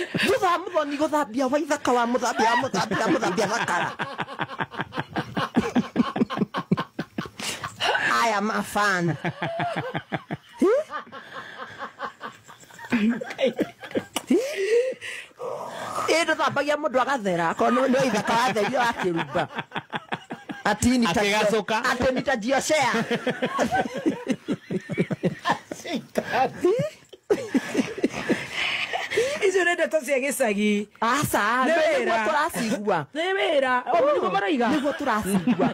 Thutha wa Muthoni guthambia Waithaka wa muthambia wa muthambia wa muthambia thakara. I am a fan. Ĩ ndũthambagia mũndũ agathera akorwo nĩ Waithaka watherio wa Kĩrumba. Ati Akĩgacũka. Ati nitajioshea. Icio nĩ ndeto cia gĩcagi. Aca, Nĩ nĩguo wĩra. tũracigua. Nĩ wĩra. Ũguo nĩguo maroiga. Nĩguo tũracigua.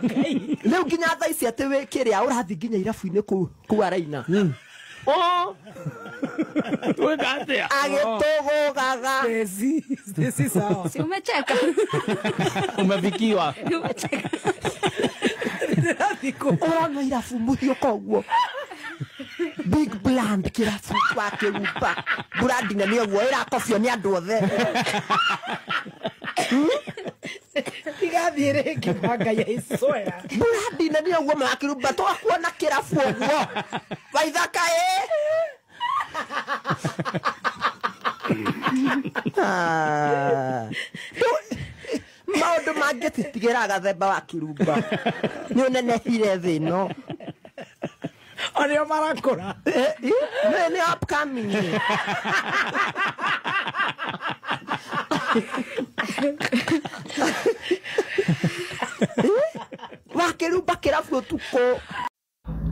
Rĩu nginya thaa ici atĩ wĩ kĩrĩa ũrathiĩ nginya irabu-inĩ kũu kũu araina. Oh. Weka atĩa? Agĩtũgũgaga. Stacy, Stacy sawa. Si umecheka? Umefikiwa. Umecheka. Ndĩrathiĩ kũ- Ũrona irabu mũhiũka ũguo. Big brand kĩrabu wa Kĩrumba. Brand nene ũguo ĩrakobio nĩ andũ othe. Ndigathiĩ rĩngĩ kwa Ngai, I swear. Brand nene ũguo ma Kĩrumba twakuona kĩrabu ũguo. Waithaka ĩ. Ah. Maũndũ mangĩ titigĩra gathemba wa Kĩrumba. Nĩ ũnenehire thĩ ĩno. Arĩa marakũra. Nĩ upcoming. Wa Kĩrumba kĩrabu ũtukũ.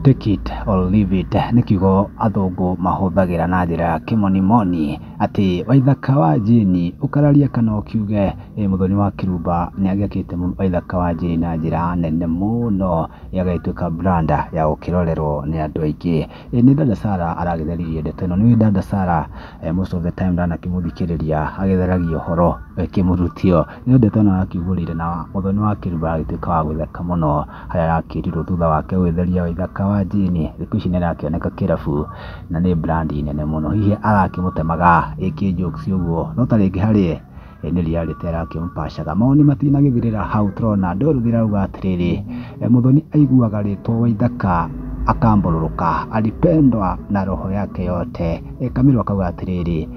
Take it or leave it nĩ kiugo athũngũ mahũthagĩra na njĩra ya kĩmonimoni atĩ Waithaka wa Jane ũkararia kana ũkiuge Muthoni wa Kĩrumba nĩ agĩakĩte Waithaka wa Jane na njĩra nene mũno ĩgagĩtuĩka brand ya gũkĩrorerwo nĩ andũ aingĩ. Nĩ Dada Sarah aragĩtheririe ndeto ĩno. Nĩ Dada Sarah most of the time ndanakĩmũthikĩrĩria agĩtheragia ũhoro kĩmũrutio. Nĩ ndeto ĩno arakiugũrire na Muthoni wa Kĩrumba agĩtuĩka wa gũtheka mũno harĩa arakĩrirwo thutha wake gwĩtheria Waithaka wa Jane thikũ ici nĩ arakĩoneka kĩrabu na nĩ brand nene mũno. Hihi arakĩmũtemaga ĩkĩ jokes ũguo no ta rĩngĩ harĩ nĩ reality arakĩmũpacaga. Mawoni matinagĩthirĩra hau tũrona Dorothy arauga atĩrĩrĩ Muthoni aiguaga rĩtwa Waithaka akambororoka alipendwa na roho yake yote. Kamilo akauga atĩrĩrĩ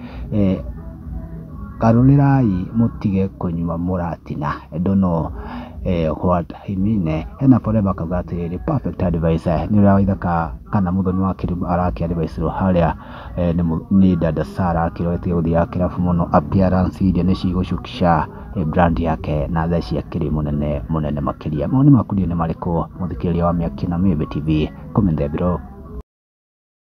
garũrĩrai mũtige kũnyua mũratina. I don't know what he mean. Hena Forever akauga atĩrĩrĩ perfect advice nĩ ũrĩa Waithaka kana Muthoni wa Kĩrumba arakĩ advice harĩa nĩ Dada Sarah akĩrwo atige gũthiaga kĩrabu mũno appearance iria nĩ cigũcukisha brand yake na thaa ici akĩrĩ mũnene mũnene makĩria. Mawoni maku nĩ marĩkũ mũthikĩrĩria wa Mĩaki na Mĩmbi TV? Comment there below.